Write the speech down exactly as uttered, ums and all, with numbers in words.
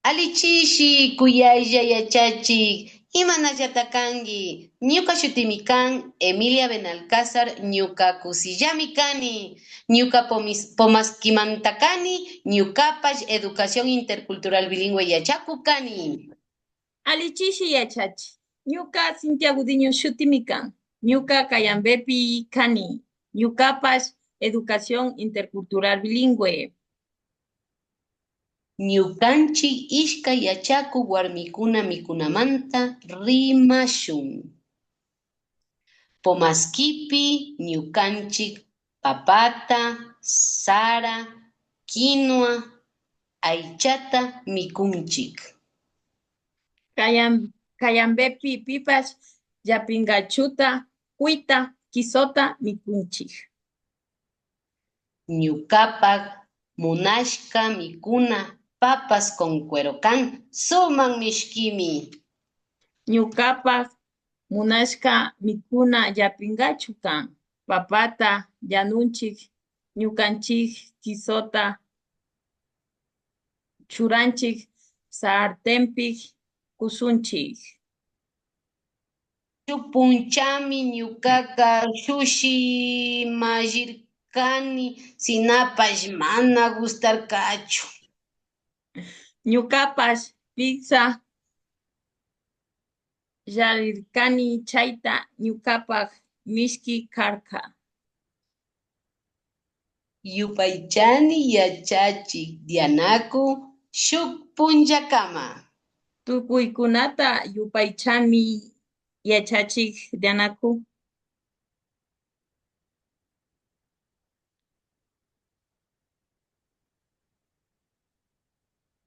Alli chishi, kuyaylla yachachik, imanallata kanki? Ñuka shutimi kan Emilia Benalcázar, ñuka kusillami kani. Ñuka Pomis-, Pomaskimanta kani, ñukapash educación intercultural bilingüe yachakuk kani. Alli chishi yachachik, ñuka Santiago Diño shutimi kan, ñuka Cayambepi kani, ñukapash educación intercultural bilingüe. Ñukanchik ishkay yachakuk warmikuna mikunamanta rimashun. Pomaskipi ñukanchik papata, sara, quinua, aychata mikunchik. Kayan-, Kayambepi pipash yapingachuta, kuyta, kisota mikunchik. Ñukapak munashka mikuna papas con cuero kan, sumak mishkimi. Ñukapak munashka mikuna yapingachu kan, papata yanunchik, ñukanchik kisota churanchik, sartenpi kusunchik. Shuk punchami ñukaka shushi mallirkani, sinapash mana gustarkachu. Ñukapash pizza llalirkani, chayta ñukapak mishki karka. Yupaychani yachachik Dianaku shuk punllakama. Tukuykunata yupaychani yachachik Dianaku.